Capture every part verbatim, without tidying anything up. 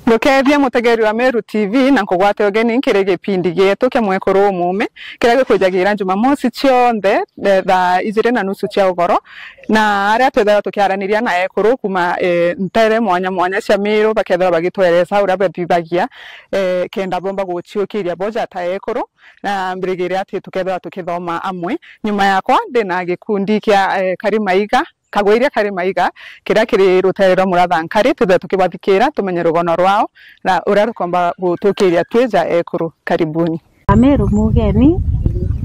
Ndukethie mutegeri wa Meru T V na nkugwate ugeni nkiri gipindi gietu kia Mwekuru Umuume, kiria gikwijagira Jumamosi cionthe, eh, thaa ijiri na nusu cia ugoro, na aria twithagirwa tukiaraniria na ekuru kuuma, eh, ntere mwanya mwanya cia Meru, bakethirwa bagitweresa uria bathithagia, eh, kenda bomba guciukiria boja ta ekuru, na mbirigire ati tukethirwa tukithoma amwe. Nyuma yakwa ndina gikundi kia, eh, Kari Maiga, Kagwiria Kari Maiga, kiria kiri rutere rwa Muratha Nkari, twithirwe tukibathikira, tumenye rugono rwao, na uria rukomba gutukiria twija ekuru. Karibuni. Ameru mugeni,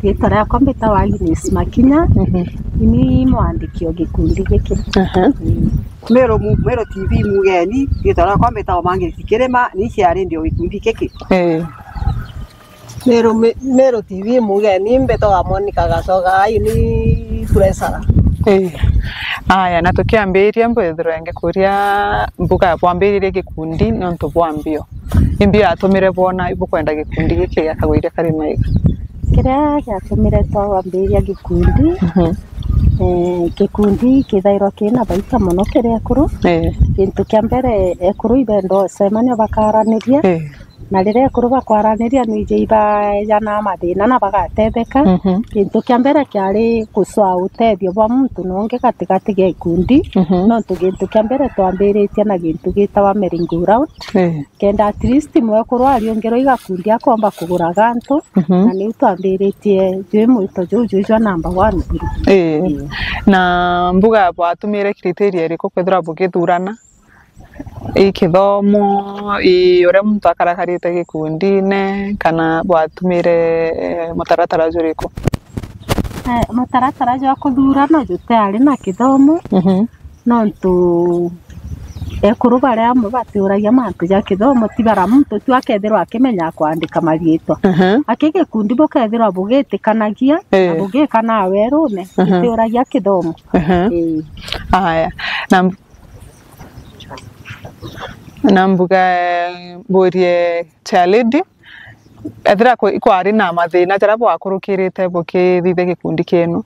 riitwa riakwa mbitagwa Agnes Makinya, Mhm. ni mwandiki o gikundi giki. Aha. Mm. Meru mu-, Meru T V mugeni, riitwa riakwa mbitagwa Margaret Kirima, ni ciari ndio gikundi giki. Eh. Meru, Me-, Meru T V mugeni, mbitagwa Monica Gacoga, ai ni treasurer. Eh. Aya, na tukiambiria, mbwithirwe ngikuria mbuga bwambiririe gikundi nontu bwa mbio. Ni mbio yatumire bwona ibukwenda gikundi giki gia Kagwiria Kari Maiga? Kiria giatumire twambiria gikundi, Mhm. eh, gikundi kithairwa kina baita mono kiri ekuru. Eh. Gintu kia mbere, ekuru ibenda ucemania bakaraniria. Eh. Na riria ekuru bakwaraniria, nwiji ibaejanaa mathina na bagatetheka. Mhm. Gintu kia mbere kiari gucwaa utethio bwa muntu na ungi gatigati ga ikundi. Mhm. Nontu gintu kia mbere twambiritie na gintu gitawa merry-go-round. Eh. Kenda at least mwekuru ariungirwa igakundi akomba kugura gantu, Mhm. na niu twambiritie jwi mwito juu jwijwa number one group. Eh. Mm. Na mbuga bwatumire criteria iriku kwithirwa bugithurana? I kithomo, i uria muntu akarakarite gikundine, kana bwatumire, eh, mutaratara juriku? Eh, mutaratara jwa kuthurana jutiari na kithomo, Mhm. nontu ekuru baria amwe batiuragia mantu ja kithomo, ti bara muntu tu akethirwa akimenya kwandika mariitwa. Aha. Aki gikundi bukethirwa bugitikanagia, na Eh. bugikana werune, Aha. gitiuragia kithomo. Aha. Ii. Aya. Na Na mbuga, eh, mburie chair lady, ethira kwi-, ikwari na mathina jaria bwakurukirite bukithithia gikundi kienu?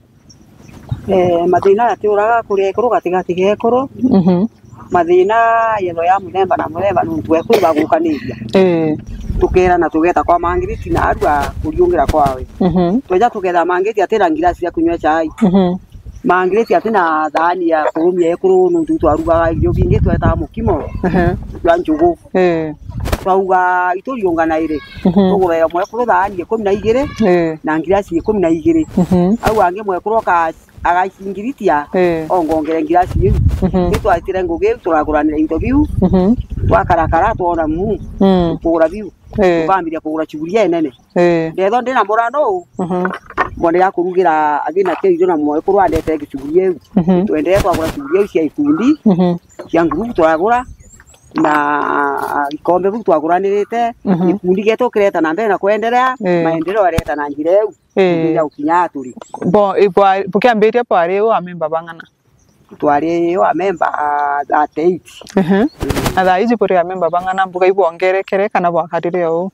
Eh, mathina jatiuraga kuri ekuru gatigati ga ekuru. Mhm. Mathina yetho ya muthemba na muthemba nuntu ekuru bagukaniria. Eh. Tukerana tugeta kwa Margaret na arua kuriungira kwawe. Mhm. Tweja tugetha Margaret atina ngirasi ya kunywa chai. Mhm. Margaret atina thaani ya kurumia ekuru nuntu twarugaga irio bingi twetaga mukimo Aha. jwa njugu. Eh. Twauga ituriunganaire. Mhm. Tugurira mwekuru thaani ikumi na igiri Eh. na ngirasi ikumi na igiri. Mhm. Au angi mwekuru aka-, agacingiritia Eh. ongongere ngirasi iu. Mhm. Ni twatire ngugi iu turaguranira into biu. Mhm. Twakarakara twona mu Mm. kugura biu. Eh. Tukambiria kugura chuburia inene. Eh. Ndethwa ndina murano, Mhm. mbonere akurugira athina kia irio na mwekuru andete gichuburia iu. Mhm. Twendere twagura chuburia iu cia ikundi, Mhm. cia ngurubu twagura, na ikombe biu twaguranirite, Mhm. gikundi gietu kireta na mbere na kwenderea, Eh. maendeleo areta na njira iu, Eh. nginya gukinya turi. Bo, ibwa-, bukiambiria bwari u amemba bang'ana? Twari o amemba, ah, thirty-eight. Ehe. Na thaa iji buri amemba bang'ana mbuga ibwongerekere kana bwakarire o uu?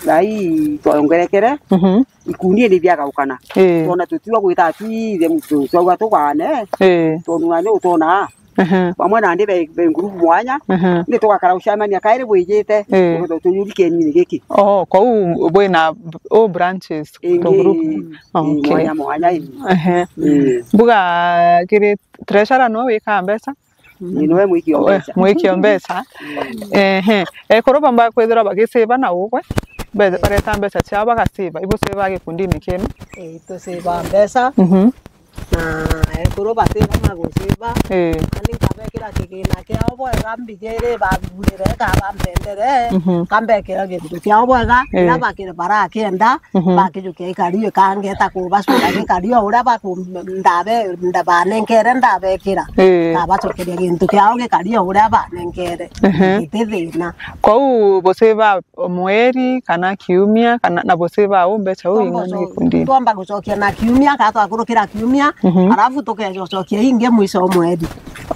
Thaa ii twongerekere, mhm, ikundi ni biagaukana. Ii. Twona tutiwa gwita twithe muntu twauga tugaane. Ii. Tondu nani utona, ehe, bamwe nandi be, be ngurubu mwanya, ehe, ni tugakara gucemania kairi bwijite, ii, niguo tunyuri kienini giki. Oh, kwou bwina, oh, branches, ingi, to group. Ii, okay, mwanya mwanya, ii. Ehe. Ii. Mbuga kiri treasurer no wika mbeca? Ni niwe mwiki o mbeca. Mwiki o mbeca. Mm. Ehe. Ekuru bamba kwithirwa bagisave na ugwe. Be-, bareta mbeca ciao bagasave. Ibusave gikundini kienu? Ii, tusave mbeca. Mhm. Na ekuru batina magusave. Ii. Ani nkabekira kigina kiao bwega, mbigire bathurire ka bampendere. Mhm. Kambekira gintu kiao bwega, ii, na bakire barakienda. Mhm. Bakijukia gikario, ikangeta kubacura gikario uria baku-, ndabe-, nda-, banenkere ndabekira. Ii. Ndabacokeria gintu kiao gikario uria banenkere. Ehe. Giti thina. Kwou busave mweri kana kiumia, kana na busave u mbeca u ing'ana gikundini? Twamba gucokia na kiumia, kana twakurukira kiumia, mhm, arafu tukecokia ingi mwisho o mweri.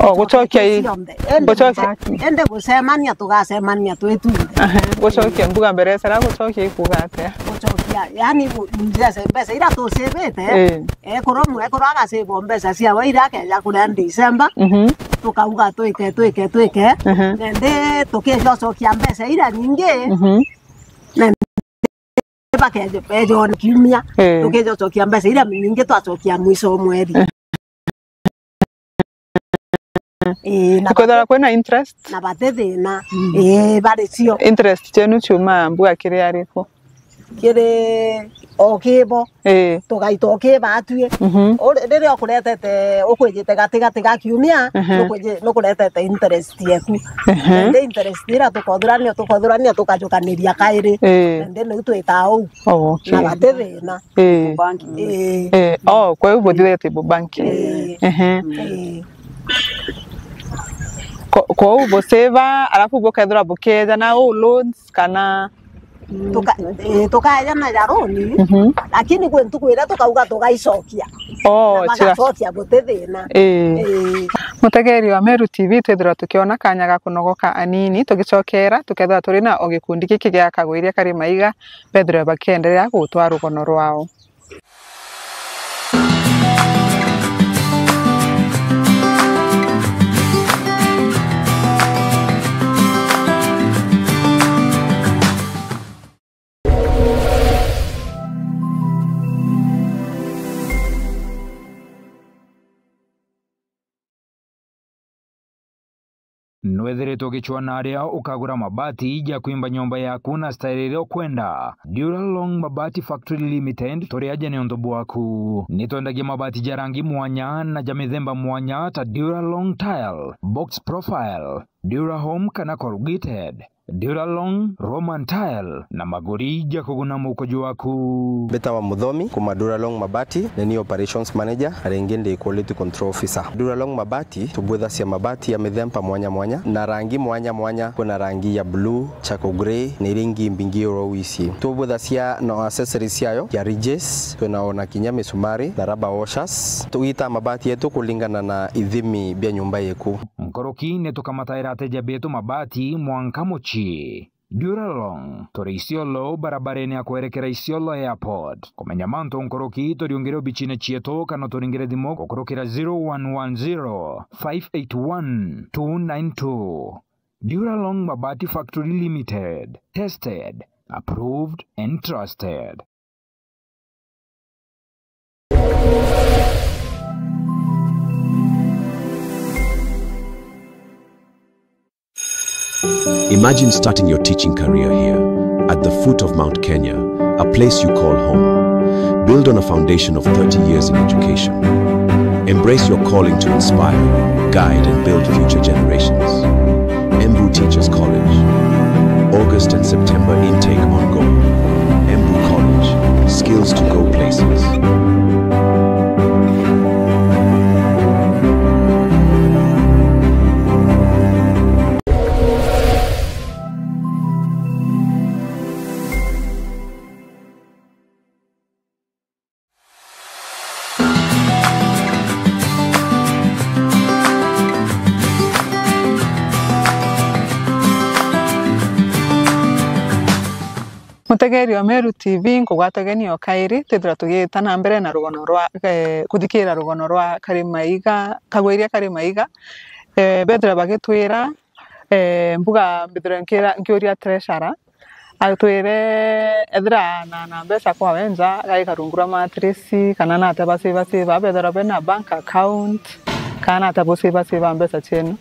Oh, gucokia i-, cionthe. Indi gucokia, guce-, indi gucemania, tugacemania twi tunthe. Aha, gucokia mbuga mbere, sara gucokia ikuga atia? Gucokia, yani, gu-, mbeca, mbeca iria tucivite, ii, ekuru, ekuru agaciva mbeca ciawe iria akeja kuria December, mhm, tukauga twike, twike, twike, aha, na indi tukicocokia mbeca iria nyingi, mhm, na bakeja, beja o kiumia, ii, tukicokia mbeca iria nyingi twacokia mwisho o mweri. Ii. Ii, na kwithirwa kwina interest? Na bati thina. Mm. Ii, bari cio. Interest cienu ciuma mbuga kiri ariku? Kiri o kibo. Ii. Tugaita o kiba atwi. Mhm. Uri-, riria ukuretete, ukwijite gati gati ga kiumia, mhm, nukwiji-, nukuretete interest yeku. Ehe. Indi interest iria tukothurania, tukothurania, tukajukaniria kairi. Ii. Indi niu twitaa uu. Oh, okay. Na bati thina. Ii. Banking. Ii. Ii. Oh, kwa hivyo buthithite bu banking. Ii. Ehe. Ii. Ko-, kwa hivyo busave, alafu bukethirwa bukeja na u loans kana? Tuka-, ii, tukaja na ja loan, mhm, lakini kwi ntuku iria tukauga tugaicokia. Oh, na bagacokia buti thina. Ii. Ii. Mutegeri wa Meru T V, twithirwa tukiona kanya ga kunogoka anini, tugicokera, tukethirwa turi na o gikundi giki gia Kagwiria Kari Maiga, bethirwe bakienderea gutwaa rugono rwao. Nwethiritwe ugicwaa na aria ukagura mabati ja kwimba nyomba yaku na style iria ukwenda? Duralong Mabati Factory Limited, turi aja ni untu bwaku. Ni twendagia mabati ja rangi mwanya na ja mithemba mwanya ta Duralong Tile, Box Profile, Durahome kana Corrugated, Duralong, Roman Tile na maguri ja kuguna mukuju waku. Mbitawa Muthomi, kuma Duralong Mabati, ni ni Operations Manager, na ringi ndi Quality Control Officer. Duralong Mabati, tubwithacia mabati ya mithemba mwanya mwanya, na rangi mwanya mwanya. Kwina rangi ya blue, charcoal grey, na iria ingi mbingi uro wisi. Tubwithacia na accessories ciayo, ya ridges, kwina ona kinya misumari, na rubber washers. Tugitaa mabati yetu kulingana na ithimi bia nyumba yeku. Nkuruki ni tukamataira ateja betu mabati mwanka mucii. Duralong, turi Isiolo, barabarene ya kwerekera Isiolo Airport. Kumenya mantu nkuruki, turiungire obicine cietu kana turingire thimu gukurukira zero one one zero, five eight one, two nine two. Duralong Mabati Factory Limited. Tested, approved and trusted. Imagine starting your teaching career here, at the foot of Mount Kenya, a place you call home. Build on a foundation of thirty years in education. Embrace your calling to inspire, guide, and build future generations. Embu Teachers College. August and September intake ongoing. Embu College. Skills to go places. Mutegeri wa Meru T V, nkugwata ugeni o kairi, twithira tugiita na mbere na rugono rwa, eh, kuthikira rugono rwa Karimaiga, Kagwiria Karimaiga. Eh, bethira bagitwira, eh, mbuga mbithire nkira-, nkiuria treasurer, atwire ethira na, na mbeca kwa wenja, gaika rungu rwa mattress, kana nate basiba siba, bethira bena bank account, kana nate busiba siba mbeca cienu.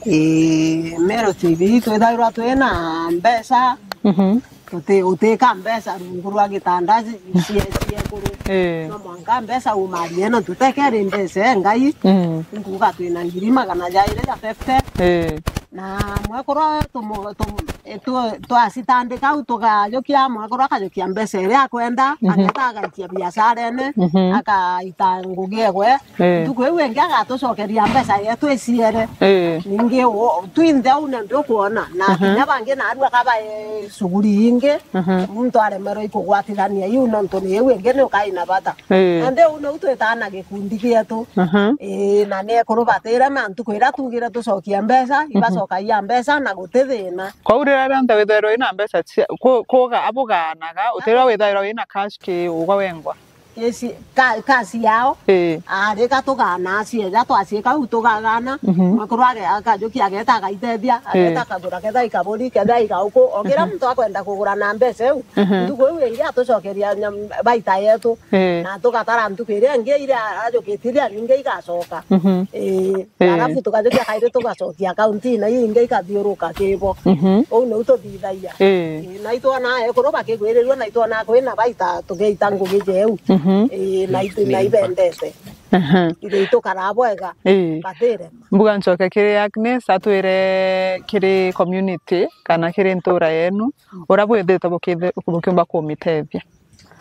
Ii, Meru T V, twithairwa twina mbeca, Mhm. tuti-, utika mbeca rungu rwa gitanda ci-, cie-, ciekuru. Ii. No mwanka mbeca umarie, no tutekeri mbeca e Ngai. Mm. Nkuga twina ngiri magana jairi ja fifty. Ii. Na mwekuru tumu-, tumu-, e, tu-, twacitandika au, tukajukia, mwekuru akajukia mbeca iria akwenda, Mhm. ageta agaikia biacarene, Mhm. akaita ngugi egwe. Ii. Ntuku iu ingi agatucokeria mbeca yetu iciere. Ii. Ningi u-, twinthe au ni ndio kwona, na Mhm. kinya bangi narua kabae shughuli ingi, Mhm. muntu aremerwe ikugwatithania iu, nontu ni iu ingi ni ukai na bata. Ii. Nandi uu niu twitaga na gikundi gietu. Mhm. Ii, na ni ekuru batire, na ntuku iria tugire tucokia mbeca, Mhm. ibacokagia mbeca na guti thina. Kwou riria rionthe withairwa wina mbeca cia, ku-, kuga-, abugaanaga, utira withairwa wina cash ki uga wengwa? Isi, ka-, cash yao. Ii. Ari, gatugaana, cieja twaciika u tugagana. Mhm. Mwekuru age-, akajukia ageta agaitethia, ageta Mhm. akagura ketha ikaburi, ketha igauku. O kira Mhm. muntu akwenda kugura na mbeca iu, Mhm. ntuku iu ingi atucokeria nyam-, baita yetu. Ii. Na tugatara ntuku iria ingi iria ajukitie iria ningi igacoka. Mhm. Ii. Ii. Alafu tukajukia kairi tugacokia akaunti-ini iu ingi ikathiuruka kibo. Mhm. Uu niu tuthithagia. Ii. Ii, na itwona ekuru bakigwirirua, na itwona kwina baita tugiita ngugi jeu. Mhm. Ii, na itu-, na ibendete. Aha. Ithe itukaraa bwega. Ii. Batirema. Mbuga ncoke kiri Agnes, atwire kiri community kana kiri ntura yenu, uria bwithite bukithe-, bukiumba kumitethia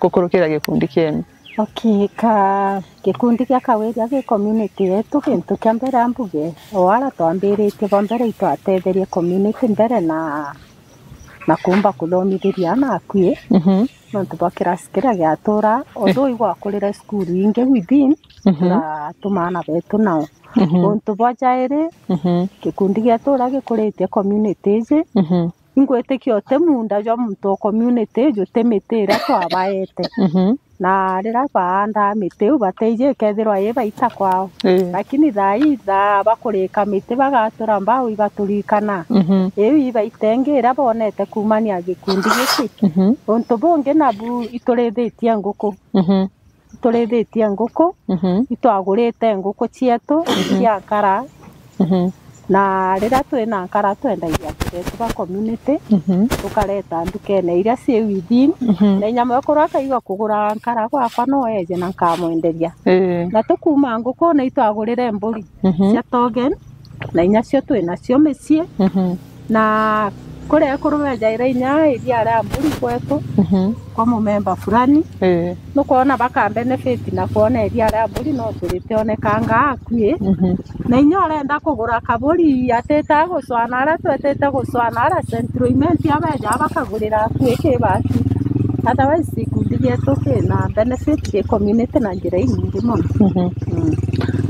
gukurukira gikundi kienu? Okay, ka gikundi gia Kawiria gi community yetu, gintu kia mbere ambuge, o ara twambiritie bwa mbere itwatetherie community mbere na, na kuumba kuthomithiria ana akui, Mhm. nontu bwa kirasi kiria giatura, although igwakurire cukuru ingi within, Mhm. turatuma ana betu nao. Mhm. Untu bwa jairi, Mhm. gikundi gietu uria gikuritie community iji, Mhm. Ingwitikia uti muunda jwa muntu o community juti miti iria twabaete. Mhm. Na riria baandaa miti iu, batiiji ikethirwa i baita kwao. Ii. Lakini thaa ii, thaa bakurika miti bagatura mbao ibaturikana. Mhm. Iu ibaita ingi iria bonete kuumania gikundi giki. Mhm. Untu bungi nabu iturithitie nguku. Mhm. Turithitie nguku, Mhm. itwagurite nguku cietu Mhm. cia nkara. Mhm. Na riria twina nkara, twendagia antu betu ba community, Mhm. tukareta ndukene iria cii within. Mhm. Na inya mwekuru akaigua kugura nkara gwakwa, no eje na nkamwenderia. Ii. Na tukuuma ngukune, itwagurire mburi Mhm. cia togen, na inya cio twinacio micii. Mhm. Na kuria ekuru bejaire inya iria ria mburi kwetu, Mhm. kwa mumemba fulani, Ii. nukwona baka benefit na kwona iria ria mburi no turitionekanga akui. Mhm. Na inya urenda kugura kaburi, atite gucwana aria twetite gucwana aria Central Imenti abeja bakagurira akui kibati. Otherwise, gikundi gietu kina benefit ki community na njira inyingi mono. Mhm. Mm.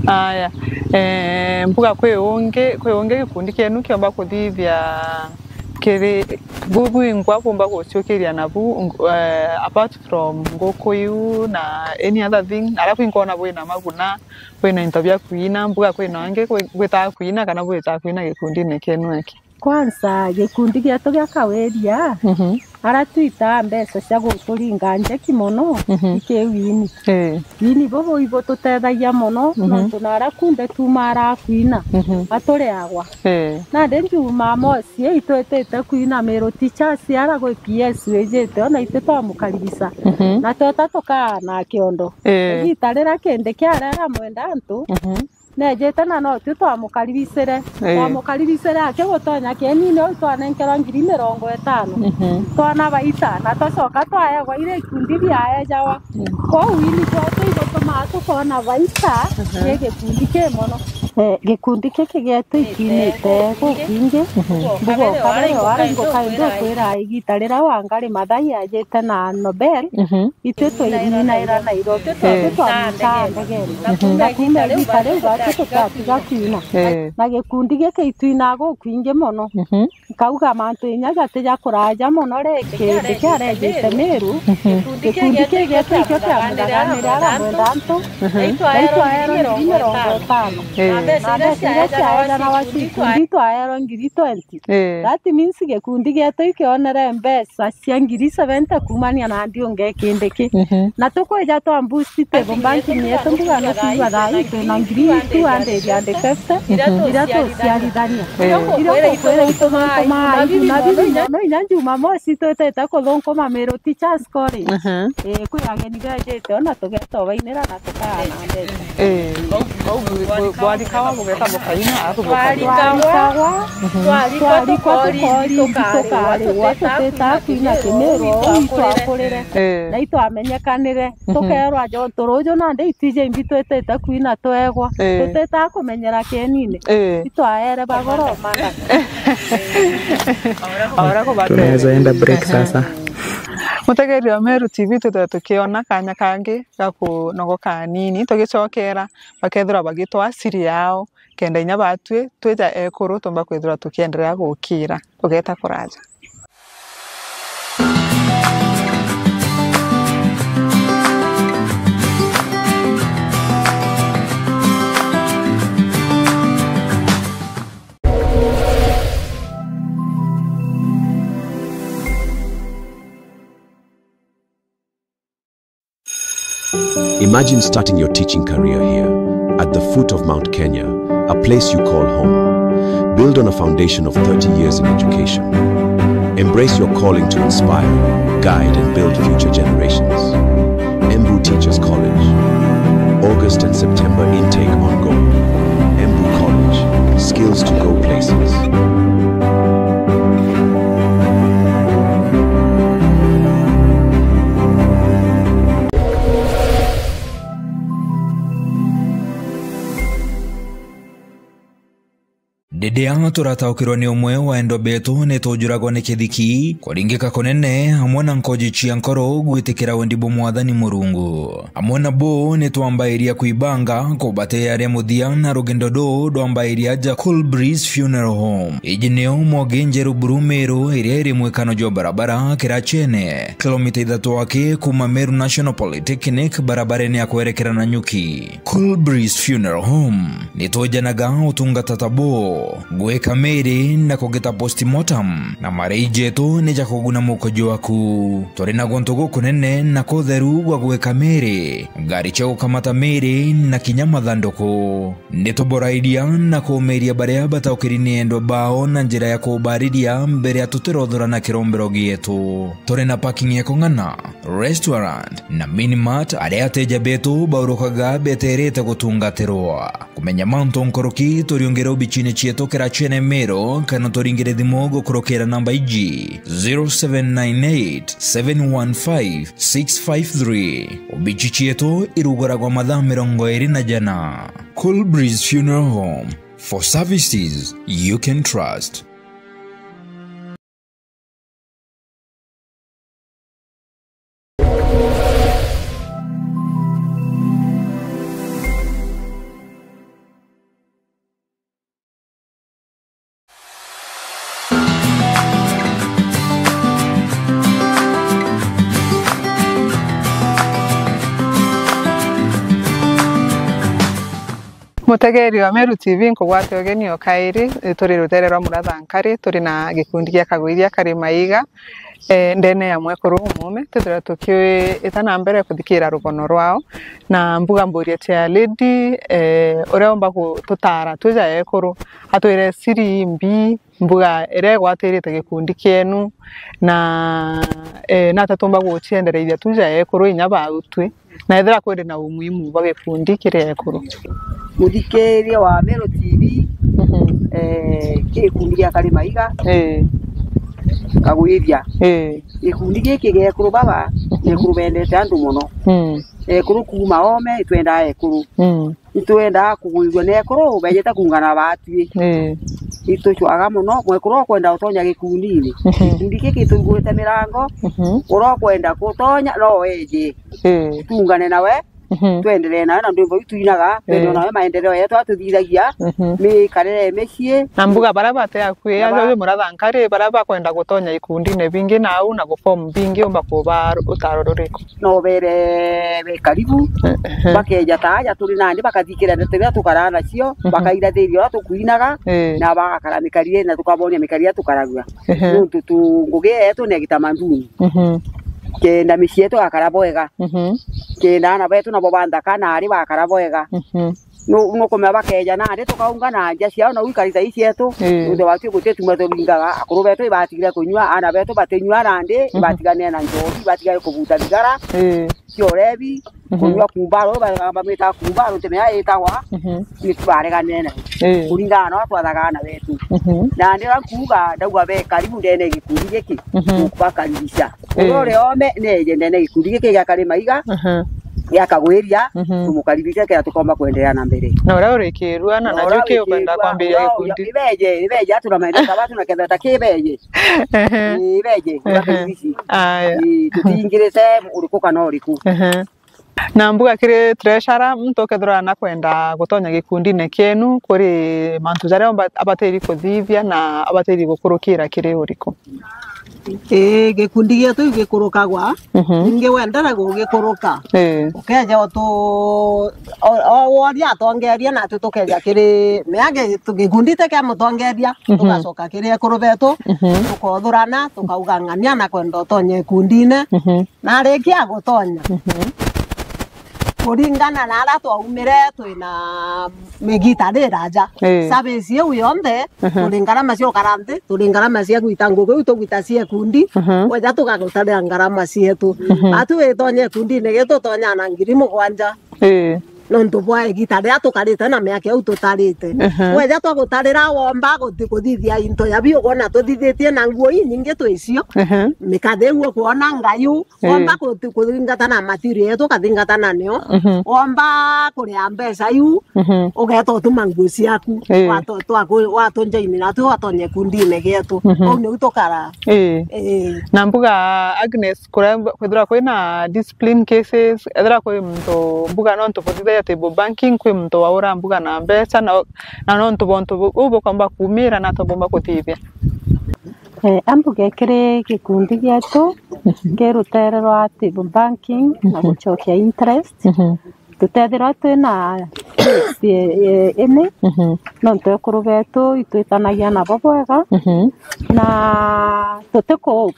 Aya, eh, mbuga kwi ungi, kwi ungi gikundi kienu kiomba kuthithia kiri bu-, bwingwa bumba guciukiria nabu, eh, apart from nguku iu na any other thing, ara bwingwa ona bwina maguna, bwina into bia kwina, mbuga kwina ungi gwi-, gwitaga kwina kana bwitaga kwina gikundine kienu aki? Kwanza, gikundi gietu gia Kawiria, Mhm. ara twitaa mbeca cia guturinga njeki mono, Mhm. i ki wini. Ii. Wini bubu ibututethagia mono, Mhm. nontu na ara kunthe tuuma ara kwina, Mhm. aturiagwa. Ii. Nandi Jumamosi ii itwitite kwina Miru Teachers ara gwi P S wijite, ona itwi twamukaribisa. Mhm. Na tweta tukaa na kiondo. Ii. Igita riria kindi kiaria aramwenda antu, Mhm. Nejite na no twi twamukaribicire. Ii. Twamukaribicire akigutonya kienini uu twanenkerwa ngiri mirongo itano. Mhm. Twana baita, na twacoka twaegwa iri ikundi biaejawa. Mm. Kwou ini twetu igutumaa tukona baita Mhm. ni gikundi ki mono. Eh, gikundi giki gietu ikinite gukwingi. Mhm. Mbuga o kabere wara inguka indi ukwira igita riria Wangari Maathai ajite na Nobel. Mhm. Itwi twaininaira Nairobi, Eh. Twamwitaga ndegene. Mhm. Na kuuma igita riu gatu tutatiga kwina. Eh. Na gikundi giki itwinaga gukwingi mono. Mhm. Kauga mantu inya jati ja kuraja mono ri, kindi kiarejite Miru, gikundi kigetu ikio kia muthaganire aramwenda antu, na itwaerwa ngiri mirongo itano. Eh. Na mbeca iria ciaejanawa cia gikundi itwaerwa ngiri twenty. Eh. That means gikundi gietu ikionere mbeca cia ngiri seventy kuumania na ndiunge kindi ki. Mhm. Na tukwija twa boost table banking yetu, mbuga ni tuigua thaa ii twina ngiri two hundred and fifty iria tuciarithania. Eh. Iria tukwira itumantumai na bibi mono, inya Jumamosi twitite kuthunkuma Miru Teachers College. Mhm. Eh, kwi ageni bejite ona tugeta obainira na tukaa na mbeca. Eh. Bwarikawa bugeta bukaina, arabu bukaina. Twarikagwa, mhm, twarikwa tukoriri, tukarigwa, tutitaa kwina Kimiru, uu itwakurire. Eh. Na itwamenyekanire. Mhm. Tukerwa jo, ntu ruju nandi itwije imbi twitite kwina twegwa. Eh. Tutitaa kumenyera kienine. Eh. Itwaere bagoro mana. Tunaweza enda break sasa. Mutegeri wa Meru T V, twithirwa tukiona kanya kangi ga kunogoka anini, tugicokera bakethirwa bagitwaa siri yao, kenda inya batwi twija ekuru tumba kwithirwa tukienderea gukira. Tugeta kuraja. Imagine starting your teaching career here, at the foot of Mount Kenya, a place you call home. Build on a foundation of thirty years in education. Embrace your calling to inspire, guide, and build future generations. Embu Teachers College. August and September intake ongoing. Embu College. Skills to go places. Riria turataukirwa ni umwe wa endwa betu, ni tujuragwa ni kithiki, kuringika kunene, amwe na nkoji cia nkoro gwitikira wendi bwa Mwathani Murungu. Amwe nabo ni twambairia kwibanga kubatearia muthia na rugendo ruu rwambairia aja Cool Breeze Funeral Home. Iji nio Mwogi Njeru Buru Meru, iria iri mwikano jwa barabara Kirachene, kilomita ithatu aki kuuma Meru National Polytechnic, barabarene ya kwerekera Nanyuki. Cool Breeze Funeral Home. Ni twejanaga utungata ta buu, gwika miri na kugita postmortem, na marei jetu ni ja kuguna mukojo waku. Turi na guntu gukunene na kutheru gwa gwika miri, ngari cia gukamata miri na kinya mathanduku. Ni tuborairia na kuumiria baria bataukiri ni endwa bao na njira ya kubariria mbere ya tutirothura na kirombero gietu. Turi na parking ya kung'ana, restaurant na mini mart, aria ateja betu baurukaga beterete gutungatirwa. Kumenya mantu nkuruki, turiungire obicine cietu Kirachene Meru, kana turingire thimu gukurukira namba iji, zero seven nine eight, seven one five, six five three. Obici cietu iruguragwa mathaa mirongo iri na jana. Cool Breeze Funeral Home, for services you can trust. Mutegeri wa Meru T V, nkugwate ugeni o kairi. Turi rutere rwa Murathankari, turi na gikundi gia Kagwithia kari Maiga, eh, ndene ya mwekuru umume, twithirwa tukiita na mbere kuthikira rugono rwao, na mbuga mburie chair lady, eh, uria umba gututara twija ekuru, atwire siri imbi, mbuga iria igwatirite gikundi kienu, na, eh, nata tumba guciendereithia twija ekuru inya bau twi. Na ethira kwiri na umuhimu bwa gikundi kiri ekuru. Muthikiria wa Meru T V, mhm, eh, ki gikundi gia Kari Maiga, eh, Kagwithia. Eh. Gikundi giki gia ekuru baba, mhm, ni ekuru bendete antu mono. Mm. Ekuru kuuma oome, itwendaa ekuru. Mm. Itwendaa kugwithua ni ekuru, bejete kuungana batwi. Eh. Itucwaga mono, mwekuru ukwenda utonya gikundini. Mhm. Gikundi giki gitugurite mirango, mhm, uria ukwenda gutonya no eje. Eh. Tuungane nawe, Mhm. Twendelee nayo na ndwimbo iu twinaga, twende Eh. nayo maendeleo yetu atuthithagia, Mhm. mikarire ya micii. Na mbuga baria bate akui, Na ba- aja murathanka ri, baria bakwenda gutonya ikundine bingi na au na guform bingi, umba kuba utaro ruriku? No bere be karibu, Ehe. bakeja ta aja turi nandi, bakathikira ndeto iria tukaraa nacio, Mhm. bakairathiria uria tukwinaga, Eh. na bagakara mikarire na tukabonia mikarire tukaragua. Ehe. Nontu tu ngugi yetu ni ya kitamaduni. Mhm. Kenda micii yetu igakara bwega. Mhm. Kenda aana betu nabo banthaka na ari bakara bwega. Mhm. Nu-, nukumenya bakeja nandi tukaungana nja ciao na uikari ta icietu. Ii. Nontu watu gutituma turingaga, akuru betu ibatigire kunyua, aana betu batinyua nandi, Mhm. ibatigane na njobi, ibatigare kubuta thigara, Ii. cia urebi, Mhm. kunyua kumbaro, ba-, ba-, bamwita kumbaro, ntemea itagwa, Mhm. ni baregane nayo. Ii. Kuringana na uria twathaga aana betu. Mhm. Nandi uria nkuuga, ndauga be karibu ndene gikundi giki, Mhm. tukubakaribisha. Uria Eh. uri ome, neje ndene gikundi giki gia Kari Maiga, Aha. gia Kagwiria, Mhm. tumukaribishe kenda tukomba kwendelea na mbere. Na uria urikirua na Na najo uria kiukwenda wikirua, kwambiria uria, gikundi? Ibeje, ibeje, atu na maendeta batu na ketheta kibeje. Ehe. Ii, ibeje, uria Ehe. kibici. Aya. Ii, tutiingirite uriku kana uriku. Ehe. Na mbuga kiri treasurer, muntu ukethirwa na kwenda gutonya gikundine kienu, kuri mantu jaria omba-, abatiri kuthithia na abatiri gukurukira kiri uriku? Ii, gikundi gietu gikurukagwa, Mhm. ningi wendera gugikuruka. Ii. Ukeja utu-, o, o, woria atongeria, natu tukeja kiri, mea gi-, tu-, gikundi ti kia mutongeria, Mhm. tugacoka kiri ekuru betu, Mhm. tukothurana, tukaugang'ania na kwenda utonye ikundine. Mhm. Na arikia gutonya, Mhm. kuringana na aria twaumire, twina migita riraja. Ii. Service iu yonthe, Mhm. turi ngarama cia ukara nthi, turi ngarama cia gwita ngugi iu tugwita cia ikundi, Mhm. weja tugagutarira ngarama cietu. Mhm. Atu witonye ikundine gitu, tutonyaa na ngiri mugwanja. Ii. Nontu bwa igita riria tukarite na miaka iu tutarite. Ehe. Weja twagutarira, womba guthi-, kuthithia into ya biu, ukwona tuthithitie na nguo inyingi twicio. Ehe. Mikathe iu ukwona ngayu, Ii. womba kuthi-, kuthingata na material yetu, ukathingata na nio. Mhm. Womba kuria mbeca iu, Mhm. ugeta utuma nguo ciaku. Ii. Watu-, twaku-, watunjaini natu watonye kundine gietu. Mhm. Uu niu tukara. Ii. Ii. Na mbuga Agnes, kuria kwithirwa kwina discipline cases, ethira kwi muntu mbuga nontu buthithagia table banking, kwi muntu waura mbuga na mbeca, na, na nontu bwa untu bu-, buu bukomba kuumira, na atu bumba kuthithia? Eh, ambuge kiri gikundi gietu ki rutere rwa table banking na Mhm. gucokia interest, Mhm. tutethirwa twina case, eh, ini, Mhm. nontu ekuru betu itwitanagia nabo bwega, Mhm. na tutiku-,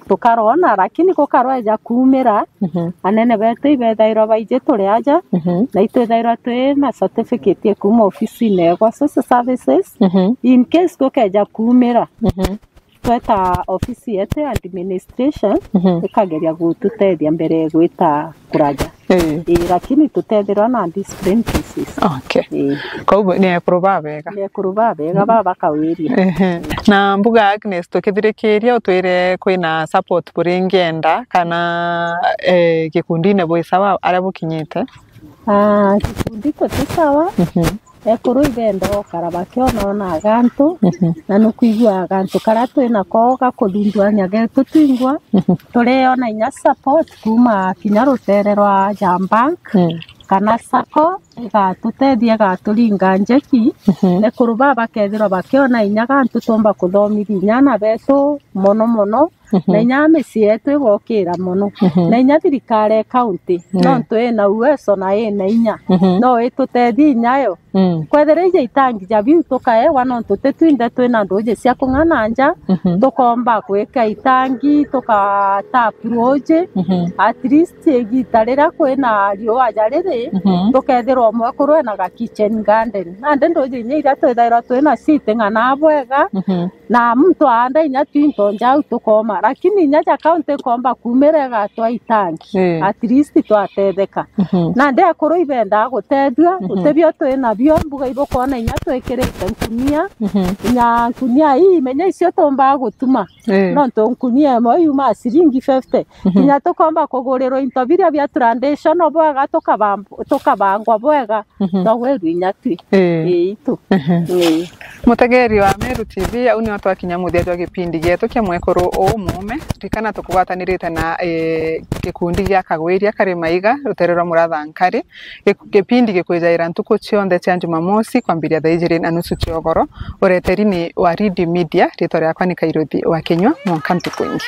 tukarona, lakini gukarweja kuumira, Mhm. anene betu ibethairwa baiji turi aja, Mhm. na itwithairwa twi na certificate ya kuuma ofisine egwa social services. Mhm. In case gukeja kuumira, Mhm. tweta ofisi yetu ya administration, Mhm. ikageria gututethia mbere ya gwita kuraja. Ii. Ii, lakini tutethirwa na discipline cases. Okay. Ii. Koguo ni ekuru babega. Ni ekuru babega, baba kawiria. Ehe. Na mbuga Agnes, tukithirikiria utwire kwina support buringienda kana, eh, gikundine bwi sawa aria bukinyite? Ah, gikundi guti sawa. Mhm. Ekuru ibenda gukara bakiona ona agantu, Mhm. na nukwigua agantu karia twinako ga kuthunduania getu twingwa, Mhm. turiona inya support kuuma kinya rutere rwa Jam Bank, Mm. kana sacco, igatutethia, igaturinga njeki. Mhm. Ekuru baa bakethirwa bakiona inya gantu tumba kuthomithia inya ana betu mono mono, Mhm. na inya micii yetu igokira mono. Mhm. Na inya thirikari ya county, Yeah. nontu ina uwezo na ina inya, Mhm. no itutethie inya yo. Mm. Kwethira ija itangi ja biu tukaewa, nontu ti twinthe twina nduji cia kung'ana nja, Mhm. tukomba gwika itangi, tukata approach, Mhm. at least igita riria kwina riua ja riri, Mhm. tukethirwa umwe kuru ena ga kitchen garden. Nandi nduji inya iria twithairwa twina citing'ana bwega, Mhm. na muntu aanda inya twinto njau tukoma, lakini inya ja county ikomba kuumira igatwa itangi, Eh. at least twatetheka. Mhm. Nandi akuru ibendaa gutethua, Mhm. guti bio twi nabio, mbuga ibukwona inya twikirite nkunia, Mhm. inya nkunia ii, menya icio tumbaa gutuma. Eh. Nontu nkunia imwe yumaa ciringi fifty. Mhm. Inya tukomba kugurirwa into biria bia traditional bwega, tukabam-, tukabangwa bwega, Mhm. twagwirwa inya twi. Eh. Ii, itu. Mhm. Ii. Mutegeri wa Meru T V, au ni Twakinya muthia jwa gipindi gietu kia mwekuru uu muume, ririkana tukugwatanirite na, eh, gikundi gia Kagwiria kari Maiga, rutere rwa Muratha Nkari. Gi-, gipindi gikwijaira ntuku cionthe cia Jumamosi kwambiria thaa ijiri na nusu cia ugoro. Ureteri ni wa Read Media, ritwa riakwa ni Kairuthi wa Kinyua, mwanka ntuku ingi.